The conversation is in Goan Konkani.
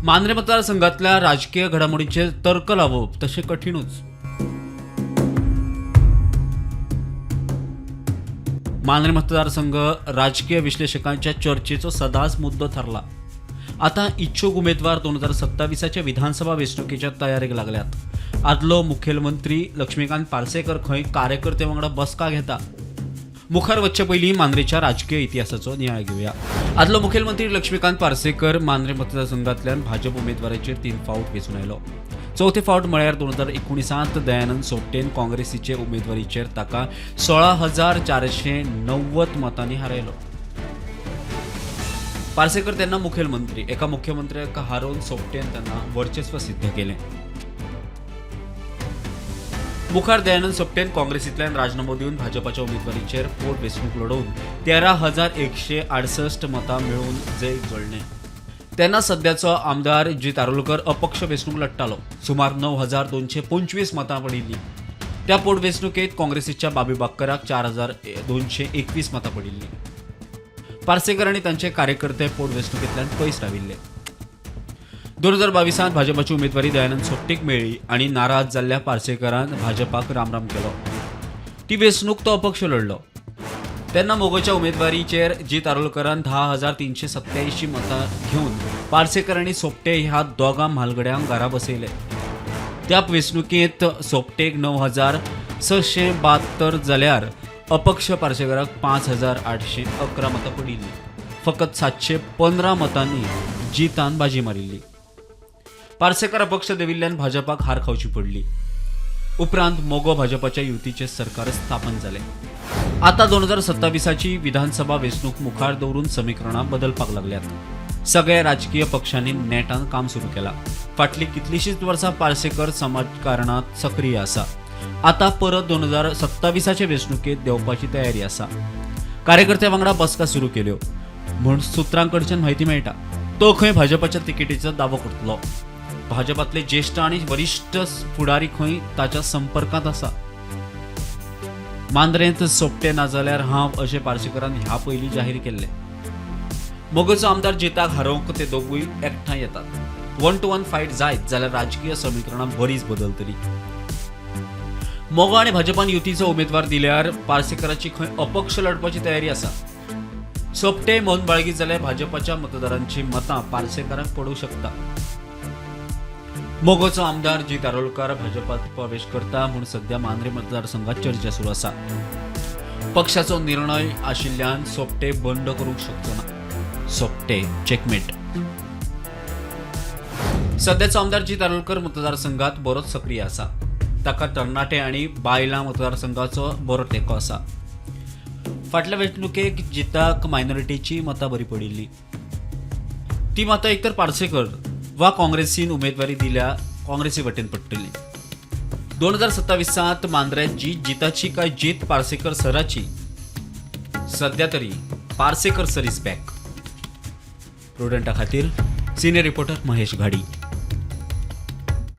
मांद्रे मतदारसंघातल्या राजकीय घडामोडींचेर तर्क लावप तशें कठीणूच. मांद्रे मतदारसंघ राजकीय विश्लेषकांच्या चर्चेचो सदांच मुद्दो थारला. आतां इच्छूक उमेदवार 2027च्या विधानसभा वेंचणुकेच्या तयारेक लागल्यात. आदलो मुखेलमंत्री लक्ष्मीकांत पार्सेकर खंय कार्यकर्ते वांगडा बसका घेता. मुखार वचचे पयलीं मांद्रेच्या राजकीय इतिहासाचो नियाळ घेवया. आदलो मुखेलमंत्री लक्ष्मीकांत पार्सेकर मांद्रे मतदारसंघातल्यान भाजप उमेदवाराचेर 3 फावट वेंचून आयलो. चवथे फावट म्हळ्यार 2019 दयानंद सोपटेन काँग्रेसीचे उमेदवारीचेर ताका 16,490 मतांनी हारयलो. पार्सेकर तेन्ना मुखेलमंत्री. एका मुख्यमंत्र्याक हारोवन सोपटेन तेन्ना वर्चस्व सिद्ध केलें. मुखार दयानंद सोपटेन काँग्रेसींतल्यान राजीनामो दिवन भाजपाच्या उमेदवारीचेर पोट वेंचणूक लडोवन 13,168 मतां मेळोवन जैत जोडलें. तेन्ना सद्याचो आमदार जीत आरोलकर अपक्ष वेंचणूक लडटालो. सुमार 9,225 मतां पडिल्लीं. त्या पोटवेंचणुकेंत काँग्रेसीच्या बाबी बाक्कराक 4,221 मतां पडिल्लीं. पार्सेकर आनी तांचे कार्यकर्ते पोटवेंचणुकेंतल्यान पयस राविल्ले. 2022 भाजपाची उमेदवारी दयानंद सोपटेक मेळ्ळी आनी नाराज जाल्ल्या पार्सेकरान भाजपाक रामराम केलो. ती वेंचणूक तो अपक्ष लढलो. तेन्ना मोगोच्या उमेदवारीचेर जीत आरोलकरान 10,387 मतां घेवन पार्सेकर आनी सोपटे ह्या दोगां म्हालगड्यांक घरा बसयले. त्या वेंचणुकेंत सोपटेक 9,672 जाल्यार अपक्ष पार्सेकराक 5,811 मतां पडिल्लीं. फकत 715 मतांनी जितान बाजी मारिल्ली. पार्सेकर अपक्ष देविल्ल्यान भाजपाक हार खावची पडली. उपरांत मोगो भाजपाच्या युतीचें सरकार स्थापन जालें. आता 2027ची विधानसभा वेंचणूक मुखार दवरून समीकरणां बदलपाक लागल्यात. सगळ्या राजकीय पक्षांनी नेटान काम सुरू केलां. फाटलीं कितलींशींच वर्सां पार्सेकर समाजकारणांत सक्रीय आसा. आता परत 2027चे वेंचणुकेंत देंवपाची तयारी आसा. कार्यकर्त्या वांगडा बसका सुरू केल्यो म्हूण सुत्रां कडच्यान म्हायती मेळटा. तो खंय भाजपाच्या तिकेटीचो दावो करतलो. भाजपातले ज्येश्ठ आनी वरिश्ठ फुडारी खंय ताच्या संपर्कांत आसा. मांद्रेंत सोपटे नाजाल्यार हांव अशें पार्सेकरान ह्या पयलीं जाहीर केल्लें. मोगोचो आमदार जिताक हारोवंक ते दोगूय एकठांय येतात. 1 टू 1 फायट जायत जाल्यार राजकीय समीकरणां बरीच बदलतली. मोगो आनी भाजपान युतीचो उमेदवार दिल्यार पार्सेकराची खंय अपक्ष लढपाची तयारी आसा. सोपटे मौन बाळगीत जाल्यार भाजपाच्या मतदारांची मतां पार्सेकराक पडूंक शकता. मोगोचो आमदार जीत आरोलकर भाजपात प्रवेश करता म्हूण सध्या मांद्रे मतदारसंघात चर्चा सुरू आसा. पक्षाचो निर्णय आशिल्ल्यान सोपटे बंड करूंक शकचो ना. सोपटे चेकमेट. सध्याचो आमदार जीत आरोलकर मतदारसंघात बरोच सक्रीय आसा. ताका तरणाटे आनी बायलां मतदारसंघाचो बरो तेंको आसा. फाटल्या वेंचणुकेक जिताक मायनॉरिटीची मतां बरी पडिल्ली. ती मतां एकतर पार्सेकर वा काँग्रेसीन उमेदवारी दिल्या काँग्रेसी वटेन पडटली. 2027 मांद्र्यात जीत जिताची काय जीत पार्सेकर सराची? सध्या तरी पार्सेकर सर is back. प्रुडंटा खातीर सिनियर रिपोर्टर महेश घाडी.